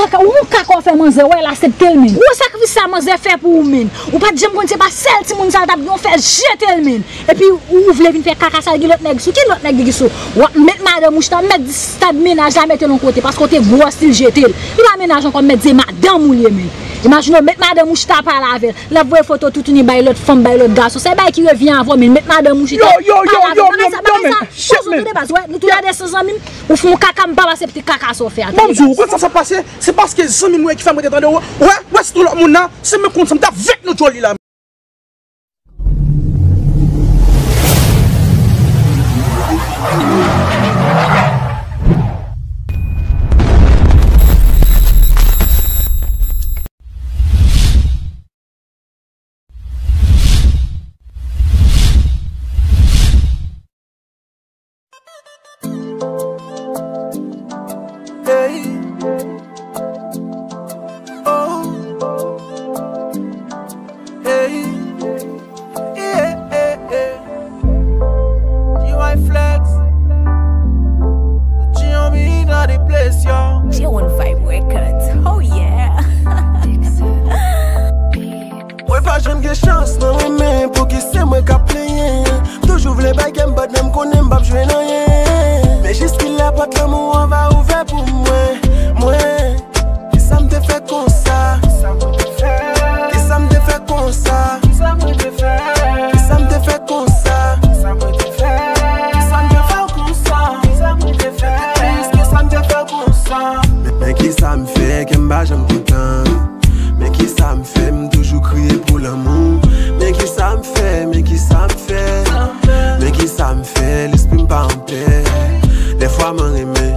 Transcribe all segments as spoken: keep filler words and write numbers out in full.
Kaka, ou yon kaka w fè manzè, wè l aksepte l, men. Gwo sakrifis sa manzè fè pou ou, men. Ou pa t janm konn se pa sèl timoun sa l t ap gen, w fè l jete l, men. Epi ou, ou vle vin fè kaka sa, gen lòt nèg sou. Ki lòt nèg ki sou? W ap met madanm ou chita, met stad mennaj la, mete l yon kote, paske w te gwo stil jete l. Li pa mennaj ankò, met se madanm ou li ye, men. Imajine w met madanm ou chita pale avè l. L ap voye foto toutouni bay lòt fanm, bay lòt gason. Se bagay ki revyen avè w, men met madanm ou chita. Yo, yo, yo, pale avè l. Bagay sa, bagay sa, poze w de baz, wè, nou tou lè de san zanmi m, ou fè yon kaka, m p ap aksepte kaka sa w fè a. Ban m di w, ou konn sa k ap pase? Se paske zanmi m yo ki fè m rete tande w. Wè, wè, si tou lòt moun nan, se menm konn sa m t ap vèk nou djòl li la. Hey. Oh. Hey. Yeah, yeah, yeah. G Y Flex. G on me in the place, yo. J one Vibe Records. Oh, yeah. Mwen pa janm gen chans nan renmen, pouki se mwen k ap plenyen. M toujou vle bay kè m bad, men m konnen m p ap jwenn anyen. Men jiskilè pòt lanmou an va ouvè pou mwen, mwen. Kisa m te fè konsa? Kisa m te fè konsa? Kisa m te fè konsa? Kisa m te fè konsa? Kisa m te fè? Kisa m te fè konsa? Kisa m te fè? Kisa m te fè konsa? Men, men kisa m fè ke m pa janm kontan? Men kisa m fè m toujou kriye pou lanmou? Men kisa m fè? Men kisa m fè? Men kisa m fè? Lespri m pa anpè. Dèfwa mwen renmen,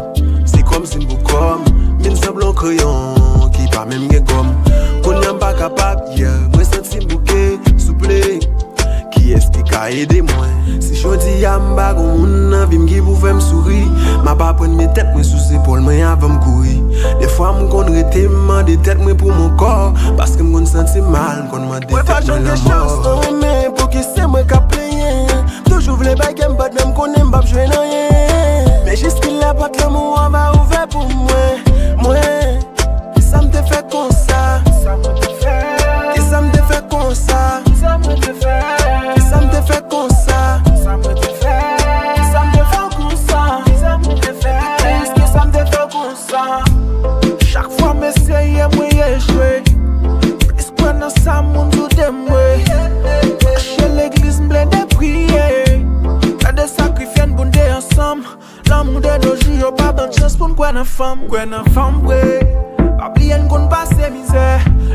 se kòmsi m pou kò m. M vin sanble yon kreyon ki pa menm gen gòm. Kounye a m pa kapab, yeah, mwen santi m bouke, souple. Kiyès ki ka ede mwen? Si jodi a m pa gon moun nan vi m ki pou fè m souri, m ap aprann met tèt mwen sou zepòl mwen avan m kouri. Dèfwa m konn rete m mande tèt mwen pou m ankò, paske m konn santi m mal, m konn mande tèt mwen lanmò. Mwen pa janm gen chans nan renmen, pouki se mwen k ap plenyen? M toujou vle bay kè m bad, men m konnen m p ap jwenn anyen. Men jiskilè pòt lanmou an va ouvè pou mwen, mwen. Kisa m te fè konsa? Kisa m te fè konsa? Kisa m te fè konsa? Kisa m te fè konsa? Kisa m te fè konsa? Kisa m te fè konsa? Chak fwa m eseye, mwen echwe. Plis kwè nan sa moun sou de m, wi. Mache legliz, m plede priye. Gade sakrifye n pou n te ansanm. Lanmou de nos jours yo pa ban n chans pou n kwè nan fanm. Kwè nan fanm vre. Pa bliye n konn pase mizè.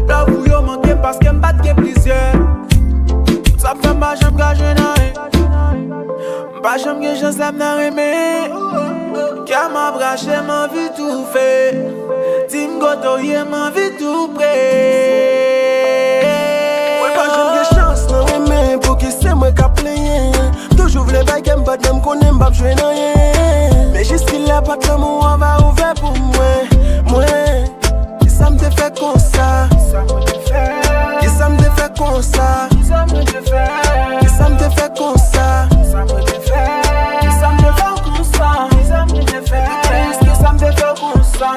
Love ou yo manke m paske m pa t gen plizyè. Sa fè m pa janm ka jwenn anyen. M pa janm gen chans la m nan renmen. Kè m ap rache, m anvi toufe. Di m kote w ye, m anvi tou pre. Mwen pa janm gen chans nan renmen, pouki se mwen k ap plenyen? M toujou vle bay kè m bad, men m konnen m p ap jwenn anyen. Men jiskilè pòt lanmou an va ouvè pou mwen, mwen. Kisa m te fè konsa? Kisa m te fè konsa? Kisa m te fè konsa? Kisa m te fè konsa? Kisa m te fè? Kisa m te fè konsa? Kisa m te fè? Kisa m te fè konsa?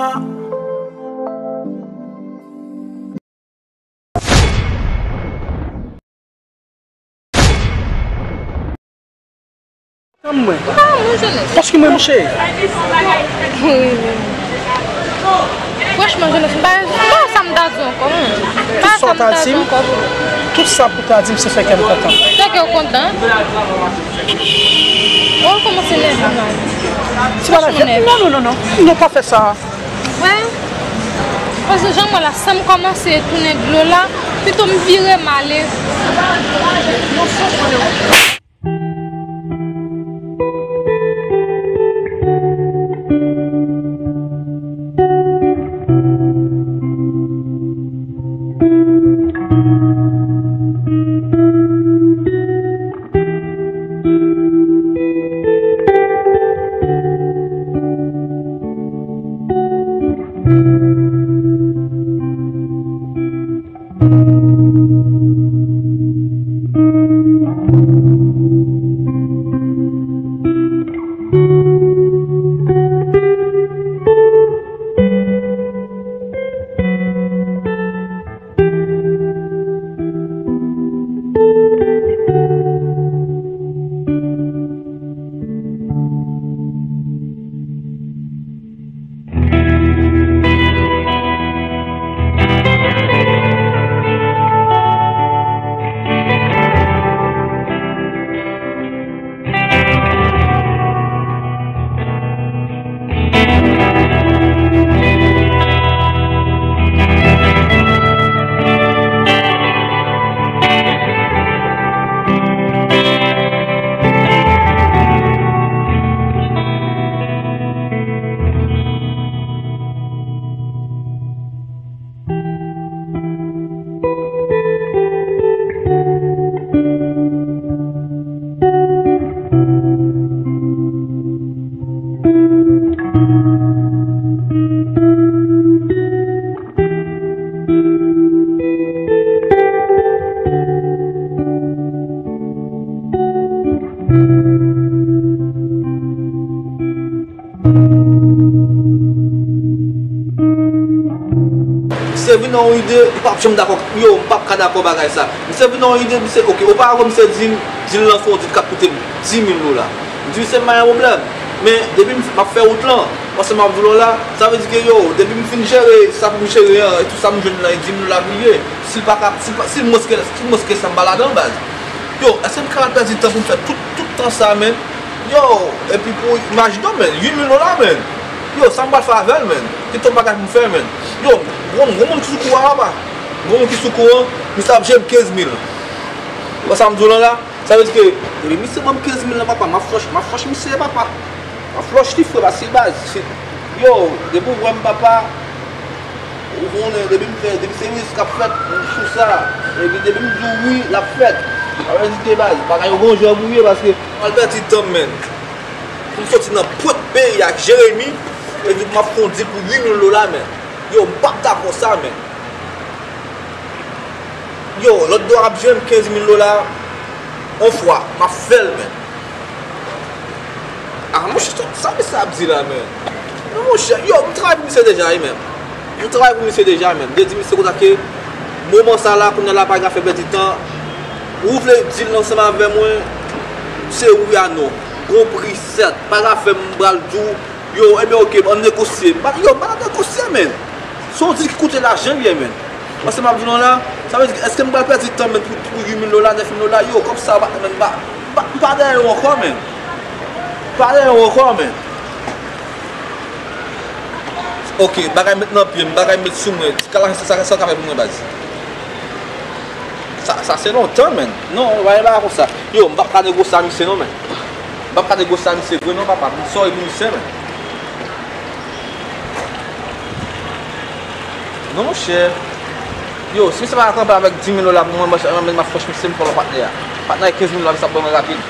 Tann mwen. Pa moun jenès. Paske mwen mouche. Franchman, jenès, m pa, m pa wè sa m ta di w ankò, non. M pa wè sa m ta di w ankò pou ou. Tout sa pou ta di m, se fè kè m kontan. Fè kè w kontan? Ou kòmanse nève m la. Ti bagay, non, non, non, non. Non, pa fè sa. Wè. Paske jan m wè la, san m kòmanse tounen dlo la, pito m vire m ale. Misye vin nan yon ide, m p ap janm dakò. Yo, m p ap ka dakò bagay sa. Misye vin nan yon ide, misye, oke, oparavan misye di m, dil lan se yon dil k ap koute m dis mil dola. M di, "Misye, m pa gen pwoblèm. Men, depi m, m ap fè wout lan, paske m ap di w la, sa vle di ke, yo, depi m fin jere sa pou m jere an, e tout sa m jwenn lan, e dis mil dola m li ye. Si l pa ka, si l pa, si l mwens ke, si l mwens ke sa, m pa ladan l, baz." Yo, èske m ka al pèdi tan pou m fè tout, tout tan sa, menn? Yo, epi pou, imajine w, menn, uit mil dola, menn. Yo, sa m pral fè avè l, menn? Ki tan bagay pou m fè, menn? Yo, gwo, gwo moun ki sou kou a, papa. Gwo moun ki sou kou an, misye ap jere m kenz mil. Wè sa m di w lan la? Sa vle di ke, depi misye ban m kenz mil lan, papa, m ap flòch, m ap flòch misye, papa. M ap flòch li, frè, paske baz, se, yo, depi w wè m, papa, ou konnen, depi m fè, depi se mizik k ap fèt, m sou sa. Epi depi m di w wi, l ap fèt. Sa vle di ke baz, bagay yo gon jan pou ye, paske m al pèdi tan m, menn. Pou m soti nan pwent peyi ak Jeremi, e di pou m ap fè yon dil pou uit mil dola, menn. Yo, m p ap dakò sa, menn. Yo, lòt do a ap jere m kenz mil dola, yon fwa, m ap fè l, menn. Ah, monchè, sa mesye ap di la, menn. Non, monchè, yo, m travay pou misye deja, wi, menn. M travay pou misye deja, menn. M te di misye konsa ke moman sa la, kounye a la, pa gen afè pèdi tan. Ou vle dil ansanm avè mwen, se wi a non. Gon pri sèt. Pa gen afè m pral di w, yo, enben, oke, ann negosye. Pa, yo, pa nan negosye, menn. Se yon dil ki koute lajan l ye, menn. Paske m ap di w la, sa vle di, èske m pral pèdi tan, menn, pou, pou uit mil dola, nèf mil dola? Yo, kòb sa, pa, menn, pa, pa, m pa dèyè yo ankò, menn. M pa dèyè yo ankò, menn. Oke, bagay met nan pye m, bagay met sou mwen. Kala, sa, sa, sa w ka fè pou mwen, baz? Sa, sa se lontan, menn. Non, bagay pa konsa. Yo, m p ap ka negosye a misye, non, menn. M p ap ka negosye a misye vre, non, papa. M sòri pou misye, menn. Non, monchè. Yo, si misye pa kanpe avèk dis mil dola pou mwen, mwen, mwen, mwen, m ap fòs misye, m fè l patnè a. Patnè a kenz mil dola, misye ap ban mwen rapid.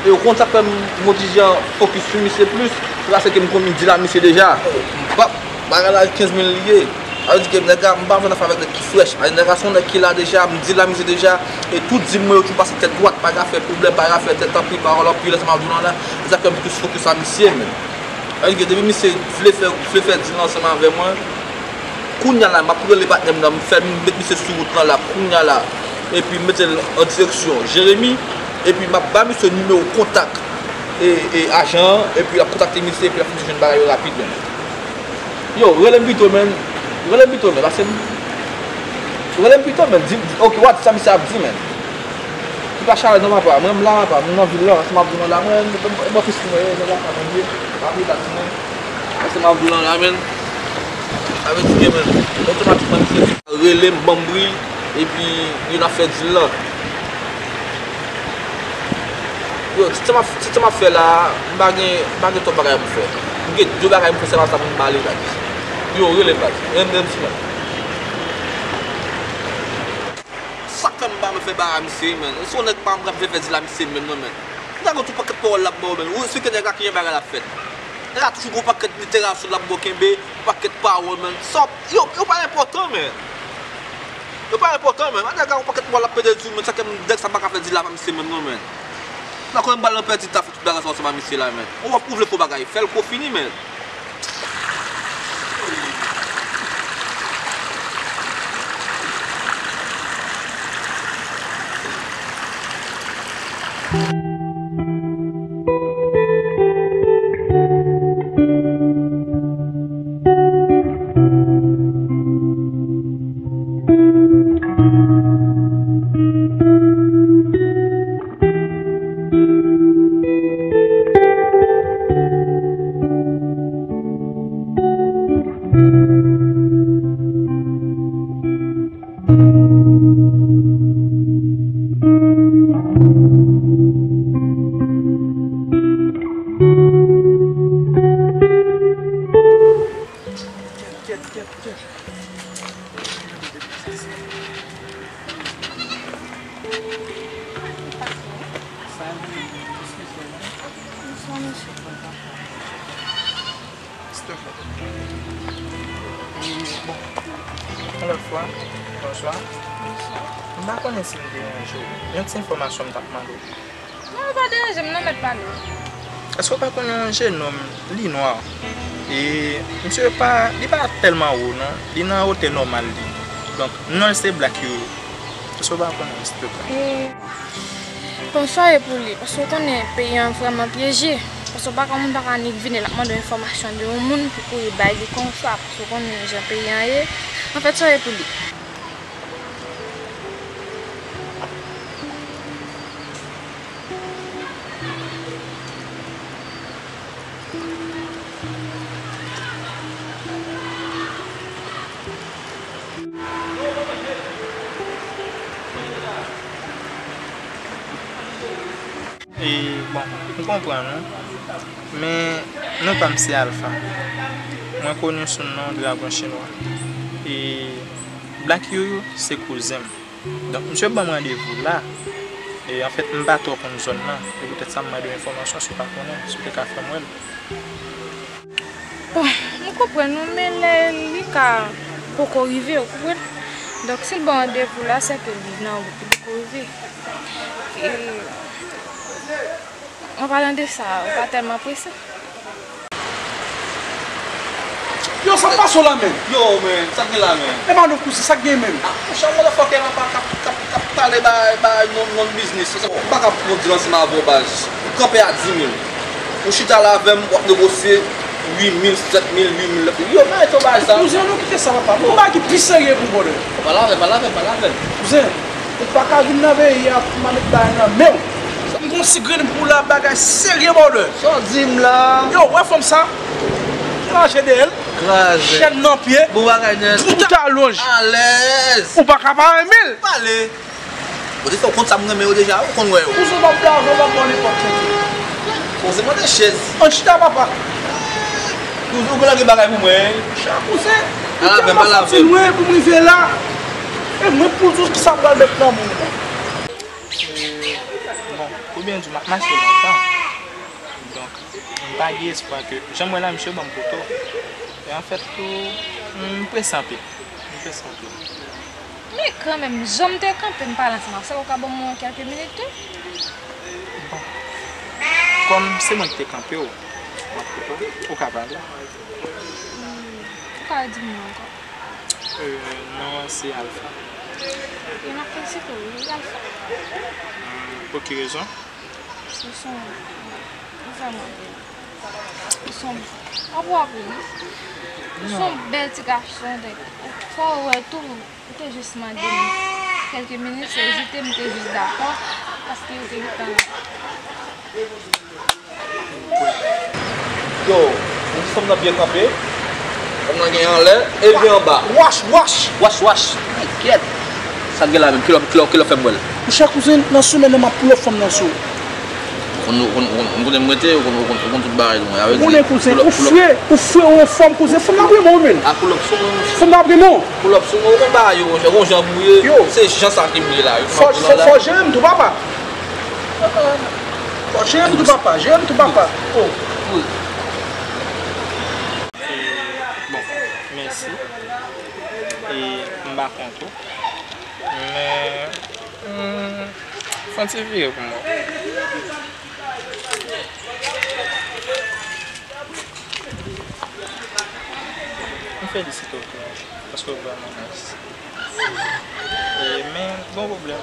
E ou konn sa k fè m, m oblije fokis sou misye plis, se paske m konn m dil a misye deja. M p ap, bagay la kenz mil li ye. Sa vle di ke nèg la, m pa bezwen afè avèk nèg ki frèch. Nèg la se yon nèg ki la deja, m dil a misye deja. E tout dil mwen yo toujou pase tèt dwat, pa gen afè pwoblèm, pa gen afè tèt tanpri, pawòl anpil, sa m ap di w la. Se sa k fè m plis fokis a misye, menn. Sa vle di ke depi misye vle fè, vle fè dil ansanm avè mwen, kounye a la, m ap rele patnè m nan, m fè, m met misye sou wout lan la, kounye a la. Epi m mete l an direksyon Jeremi, epi m ap ba misye nimewo kontak e, e ajan an, epi l ap kontakte misye, epi l ap fè misye jwenn bagay yo rapid, menn. Yo, rele m pito, menn. Rele m pito, menn, paske m, rele m pito, menn. Di, di, oke, w a di sa misye ap di, menn. Li pa chalè non, papa. Mwen, m la, papa. M nan vil la, ansanm ap di mwen la, mwen, e bò fis mwen ye, nèg la pa mwen ye. Pa bliye dat mwen. Ansanm ap di mwen la, menn. Sa vle di ke, menn, otomatikman, misye rele m, ban m bri, epi yo n ap fè dil lan. Yo, ti tan m ap, ti tan m ap fè la, m pa gen, m pa gen twòp bagay pou m fè. M gen de bagay pou m fè, se pa sa pou m pale la. Yo, rele m, baz. Rele m, rele m sou mwen. Sa k fè m pa vle fè bagay misye, menn. Se yon nèg pa m k ap vle fè dil a misye menm, non, menn. Nèg la gon tout pakèt pawòl l ap ba w, menn. Ou eksplike nèg la kijan bagay la ap fèt. Nèg la toujou gon pakèt literasyon l ap ba w kenbe, pakèt pawòl, menn. Sa w, yo, yo pa enpòtan, menn. Yo pa enpòtan, menn. Nèg la gon pakèt pawòl l ap pede di w, menn. Sa k fè m, nèg sa m pa ka fè dil la pa misye menm, non, menn. M pa konnen m pral nan pèdi tan fè tout bagay sa ansanm a misye la, menn. Ou, ou vle fè yon bagay, fè l kou fini, menn. Sa, eskize mwen. Bonswa, mesye. Stop. E, bon. Yon lòt fwa, bonswa. Bonswa. M pa konnen si m deranje w. Yon ti enfòmasyon m t ap mande w. Non, ou pa deranje m, non, mèt pale. Èske w pa konnen yon jenòm, li nwa? E misye pa, li pa tèlman wo non. Li nan wotè nòmal li. Donk, non l se Black Yoyo. Èske w pa konnen, silteplè? E, bon, sa ye pou li, paske w konnen peyi an vrèman pyeje. Paske w pa ka, moun pa ka annik vini, l ap mande w enfòmasyon de yon moun pou kouri bay li konsa, paske w konnen jan peyi an ye. Anfèt, sa ye pou li. E, bon, m konprann ou, men non pa m se Alpha. Mwen koni sou non Dragon Chinwa. E Black Yoyo se kouzen m. Donk, misye ban m randevou la. E anfèt, m pa twò konn zòn nan. Se poutèt sa m mande w enfòmasyon si w pa konnen, si w te ka fè m wè l. Bon, m konprann ou, men lè li ka poko rive, ou konprann? Donk, si l ba w randevou la, sèke li nan wout, li poko rive. E, an palan de sa, ou pa tèlman prese? Yo, sa k pase w la, menm? Yo, men, sa k gen la, men? E pa nou kouzen, sa k gen menm? Ah, monchè, motherfucker la pa k ap, k ap, k ap pale bay, bay non, non biznis. M pa ka pran dil ansanm avè w, baz. Ou kanpe a di mil. Ou chita la avè m, w ap negosye uit mil, sèt mil, uit mil, nèf mil. Yo, men, to bay sa. Kouzen, nou kite sa, papa. Gon bagay ki pi serye pou brother. Pale avè m, pale avè m, pale avè m. Kouzen, ou pa ka vin nan peyi a pou m al met bagay nan men w. M gon ti grenn pou la, bagay serye, brother. Sa w di m la? Yo, wè fanm sa? Kraze dèyè l. Kraze. Chèn nan pye. Bon bagay nèt. Tout alonj. Alèz. Ou pa ka pa renmen l. Pale. Bon, deja, ou konn sa m renmen yo deja, ou konn wè yo. Kouzen, w ap blaze, w ap ba w nenpòt tèt. Kouzen, mande chèz. An chita, papa. Kouzen, ou gen lage bagay pou mwen. Chak kouzen. Ala, ou tèlman soti lwen pou m rive la. E mwen pou di w ki sa pral met nan moun. E, bon, pou byen di w, m ap mache lontan. Donk, m pa gen espwa ke, jan m wè la, misye ban m poto. E anfèt tou, m prese anpil. M prese anpil. Men kanmenm, jan m te kanpe m pale ansanm avè w, ou ka ban m kèlke minit tou? Bon. Kòm se mwen ki te kanpe w, m ap koute w, ou ka pale. Hmm, ou ka di m non ankò? Euh, non an se Alpha. E m ap felisite w, wi, Alpha. Hmm, pou ki rezon? Ou se yon, ou vrèman bèl. Ou se yon, w ap wè wi. Ou se yon bèl ti gason, donk, fò w wè tou. Ou te jis mande m kèlke minit, se ezite, m te jis dakò, paske yo te gentan. Yo, ou di fanm nan byen kanpe, fanm nan gen anlè, e gen anba. Wash, wash! Wash, wash! Ay, kèt! Sa k gen la menm? Kilè, kilè, kilè w fè m wè l? Monchè kouzen, nan semèn nan, m ap pull up fanm nan sou ou. Ou konn, ou konn, ou konn, ou konn kote m rete, ou konn, ou konn, ou konn tout bagay mwen. Ou konnen kouzen, ou fre, ou fre, ou anfòm kouzen. Fanm nan ap renmen w, men. A, pull up sou mwen, monchè. Fanm nan ap renmen w. Pull up sou mwen, ou konn bagay yo, monchè. Ou konn jan m ye. Yo. Se jan sa ki m ye la. Fò, fò, fò jere m tou, papa. Fò jere m tou, papa. Jere m tou, papa. Oh. Wi. E, bon, mèsi. E, m pa kont ou. Men, hmm, fè yon ti vire pou mwen. M felisite w tou, paske w vrèman nice. E, men, gon pwoblèm.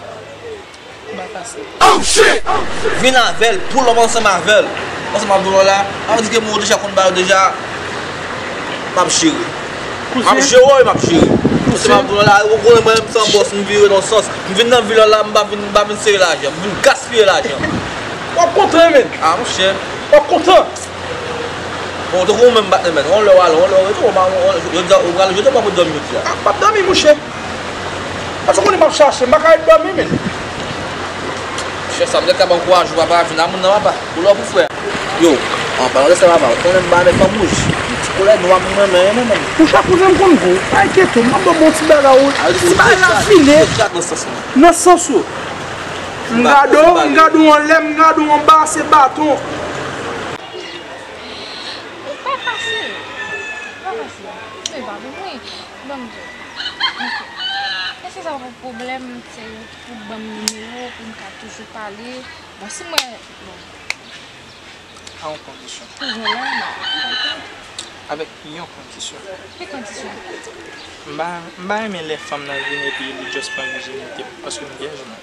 M pa pase. Vin avè l, pull up ansanm avè l. Ansanm avè l la, sa vle di ke mwen deja konn ba yo deja. M ap jere. M ap jere, wi, m ap jere. Se m ap la, ou konnen mwen, m se yon bòs, m vire nan sans. M vin nan vil la, m pa vin, m pa vin sere lajan. M vin gaspiye lajan. W ap kontan, men. A, monchè. W ap kontan. Bon, tankou ou menm, patnè, men. On lè w ale, on lè w rete, ou pa, on, jodi a, ou pral, jodi a, ou pa pou dòmi jodi a. A, m p ap dòmi, monchè. Paske w konnen m ap chache, m pa ka ret dòmi, men. Chèf, sa m te ka ba w kouraj, ou papa, vin a moun nan, papa. Pull up ou frè. Yo, an palan de sa, papa, ou konnen m ba nèg fanm wouj. Yon ti koulè nwa pou mwen, men, men, men. Monchè kouzen, m konn gou. Pa enkyete w, m ap ba w bon ti bagay, ou. Ti bagay la file. Nan sans ou. M gade w, m gade w anlè, m gade w anba, se baton. Pa fasil. Pa fasil. Men pa pou mwen. Ban m di w. Èske sa pa pwoblèm, se pou ban m nimewo, pou m ka toujou pale? Bon, si mwen, bon. A yon kondisyon. Toujou la, non. Avèk yon kondisyon. Ki kondisyon? M pa, m pa renmen lè fanm nan vin epi li just pran vijinite m, paske m vyèj mwen.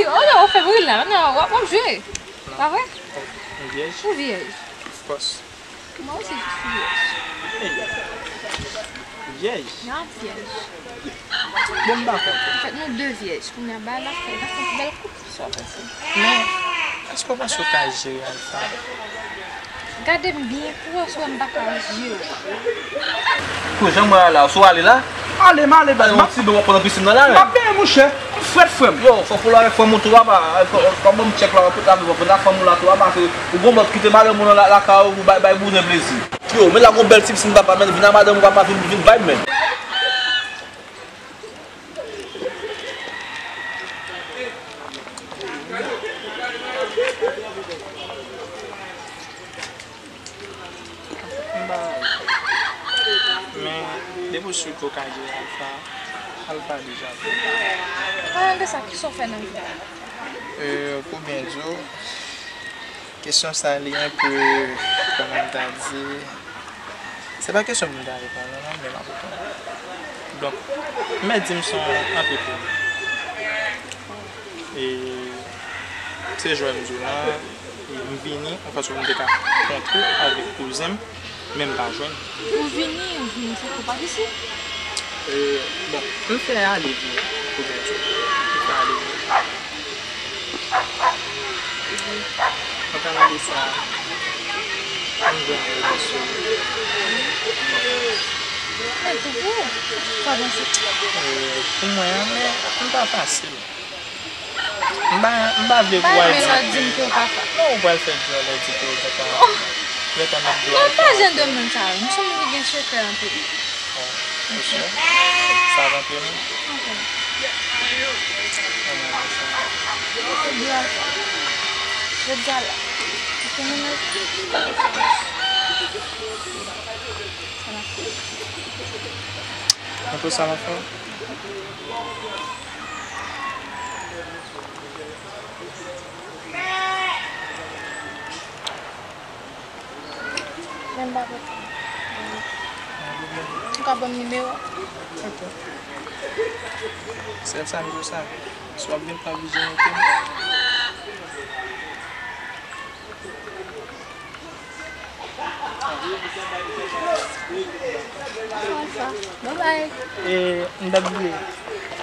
Oh non, ou fè bri la, non, w ap, w ap jwe. Pa vre? M vyèj. Ou vyèj. Of course. Mwen osi, je suis vierge. Hey. Vyèj? N ap vyèj. Bon, m pa konn. Anfèt, nou de vyèj. Kounye a, ba l ap fè, l ap fè bèl koup, sa w panse? Men, èske w panse w ka jere Alpha? Gade m byen pou wè si w wè m pa ka jere w. Kou jan mwen la, si w ale la? Ale, m ale, baz. Yon ti do w ap pran nan pisin nan la, men. M ap benyen, monchè. M frèt, frè m. Yo, fò pou la avèk fanm ou tou, papa. Fò, fò ban m tchèk la, w ap la, w ap la fanm ou la tou, papa, se ou gon lòt kite madanm ou nan la, lakay ou, bay, bay bouzen plezi. Yo, men la gon bèl ti pisin papa, men vin a madanm ou papa, vin, vin vibe, men. M pa ale. Men, depi w si ke w ka jere Alpha, Alpha deja fè. Palan de sa, kisa w fè nan vi a? Euh, pou byen di w, kesyon sa li enpe, kòman m ta di, se pa kesyon pou m ta reponn ou non, men m ap reponn ou. Donk, m mèt di m se yon antreprener. E se jwè m di w la, e m vini, yon fason pou m te ka kontre avèk kouzen m, men m pa jwenn. Ou vini, ou vini, se kou pa isit? E, bon, m fè ale vini, pou byen di w. M fè ale vini. An palan de sa, m jwenn yon mòso. Men tou pou ou, pa panse. E, pou mwen an, men m pa fasil. M pa, m pa vle pou w al di ke, non, ou pral fè dyòlè di ke ou gentan, gentan met dlo a. Non, m pa jan de moun sa yo. M se yon moun ki gen sekrè anpil. Bon, ok. Sa rantre nou? Ok. Anmwey, sa. Se dlo a sa. Yo dja la. Ou konnen mwen. Sa n ap fè. Mwen konn sa m ap fè. Men m pa pote. Ou ka ban m nimewo a? Ok. Sèl sa m di w sa. Si w ap vin pran vijinite m. Bye bye. E, m t ap bliye.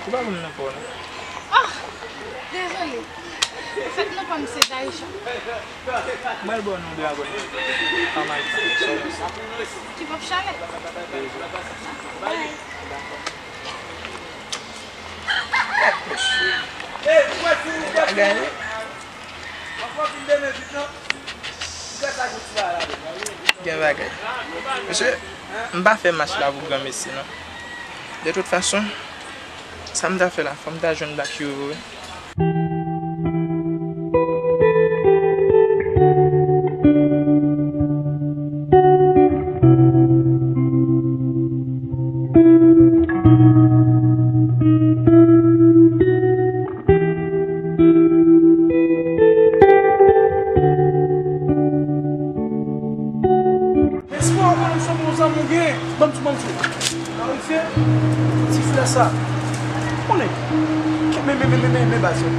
Ou pa ban m non pa w non. Ah! Dezole. Anfèt, non pa m se Daisha. M pral ba w non de abòne. Pa mal, sèlman sa. Ki p ap chale. Bye. Bagay. Gen bagay. Mesye, m pa fè mach la pou granmesi non. De tout fason, sa m ta fè la, fò m ta jwenn Black Youri wi. Espo, ou konnen se bon zanmi w gen. Ban m tou, ban m tou. Nan rive, ti flè sa. Konnen. Men, men, men, men, men, men, baz yo.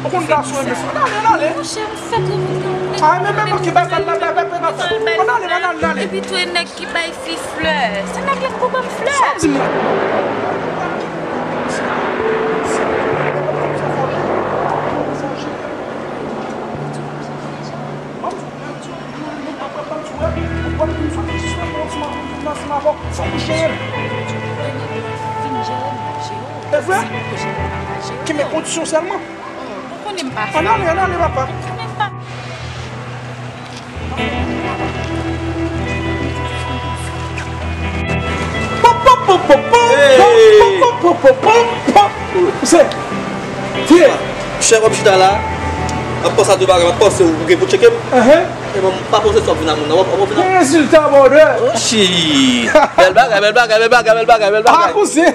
Ou konn gason renmen flè. Ann ale, ann ale. Monchè, m fèk renmen flè. Ah, men, men, ok, bay, bay, bay, bay, bay, bay, bay. Ann ale, ann ale, ann ale. Epi tou e nèg ki bay fi flè. Se nèg la ki pou ban m flè. Sa w di m la? E vre? Kenbe kondisyon sèlman. Ann ale, ann ale, papa. Pop, pop, pop, pop, pop. Hey! Pop, pop, pop, pop, pop, pop. Misye, vye. Chè, w ap chita la. M ap panse a de bagay, m ap panse ou gen pou tcheke m. Enhen. E mwen, m pa panse sa w ap vin a moun nan. W ap, w ap vin a... Gen rezilta, brother. Oh, shit. Bèl bagay, bèl bagay, bèl bagay, bèl bagay, bèl bagay. Ah, kouzen.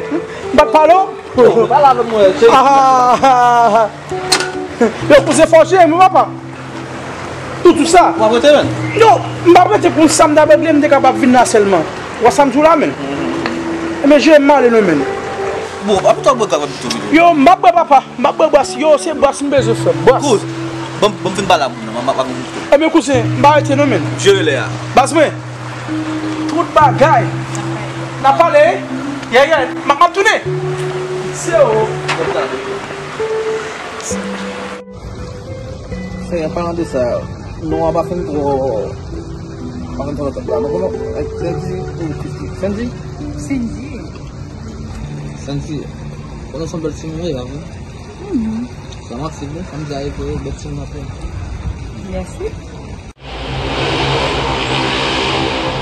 M pa t pale w? Oh, pale avè m, cheri. Ah. Yo, kouzen fò jere m wi, papa. Tout, tout sa. W ap rete menm? Yo, m p ap rete pou sa, m t ap regle, m te kapab vin la sèlman. W a sa m di w la menm. Ebyen, jere m ale non menm. Bon, api to bwè kap api to vide. Yo, m p ap bwè papa, m p ap bwè bwès. Yo, se bwès m bezwen frè m. Bwès. Kouz, ban m, ban m fin pale a moun nan, m ap, m ap, m ap. Ebyen, kouzen, m pa rete non menm. Jere lè a. Baz mwen. Tout bagay. N ap pale. Yeah, yeah. M ap, m ap tounen. Se ou. Sèyè, an palan de sa, non an pa fin twò, pa fin twò nan tèt la. Nou konnen, eh, Sendy, ou Christy? Sendy? Sendy. Sendy. Konnen se yon bèl timoun, wi, la, wi. Mhm. Sa manti, wi, sa m di a, wi, bèl timoun anpil. Mèsi.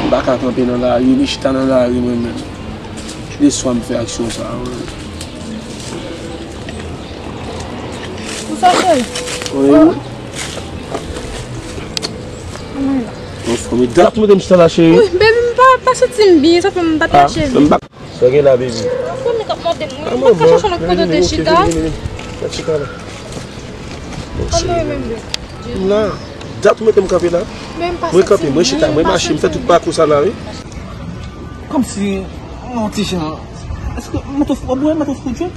M pa ka kanpe nan lari, ni chita nan lari mwen menm. Kileswa m fè aksyon sa a, wi. Ou sa, cheri? Wi. Oh. Anfòm, e dat mwen te m chita la, cheri. Wi, baby, m pa, pa santi m byen, sa fè m pa t mache byen. Sa gen la, baby? Anfòm, e k ap monte m, wi. M pa ka chache yon lòt kote te chita. Chita la. Kòman w menm, baby? M la. Dat ou mete m kanpe la? Mwen kanpe, mwen chita, mwen mache, m fè tout pakou sa la, wi. Kòmsi, yon ti jan, èske mwen tou fou, mwen mwen tou fou, Dje?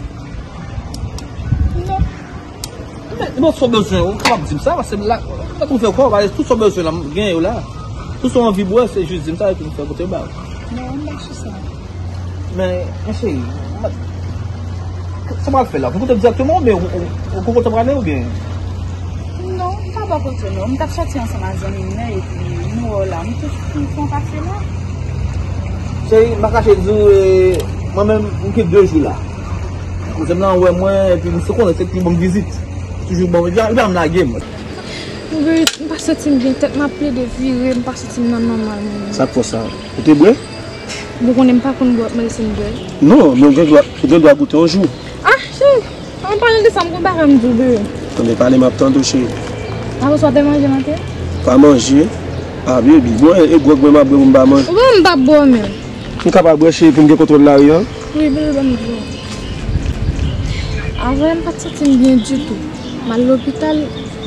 Non. Men, men, si w bezwen, ou kapab di m sa, paske la, mwen tou fè w, tout sa w bezwen la, m gen yo la. Tout sa w anvi bwè, se jis di m sa, epi m fè pote ba ou. Non, m pa sou sa. Men, men cheri, sa w pral fè la? Pou kote direktèman oubyen ou, ou, ou pou kote w prale oubyen? Non, m pa bò kote non. M t ap sòti ansanm ak zanmi m nan epi m wè w la. M te fin pran pase la. Cheri, m pa kache di w, e, mwen menm, m gen de jou la. Kouzen m nan wè mwen, epi m se konnen se li ki ban m vizit. Toujou ban m, li pa, li pa janm lage m. Baby, m pa santi m byen, tèt m ap plede vire, m pa santi m nan nòmal menm. Sa k fè w sa? Ou te bwè? Bon, konnen m pa konn bwè, w ap mande si m bwè. Non, men w gen dwa, ou gen dwa goute yon jou. Ah, cheri, an palan de sa, m gon bagay m di w, bebe. Tande pale, m ap tande w, cheri. Apre sa, w te manje maten? Pa manje. Ah, baby, bon, e, e gwòg mwen m ap bwè pou m pa manje. Ou wè m p ap bwè menm. M kapab bwè, cheri, pou m gen kontwòl lari an? Wi, bebe, ban m di w. Avan, m pa t santi m byen ditou. M al lopital,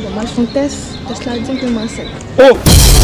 bon, m al fè yon tès, tès la di m ke m ansent. Oh!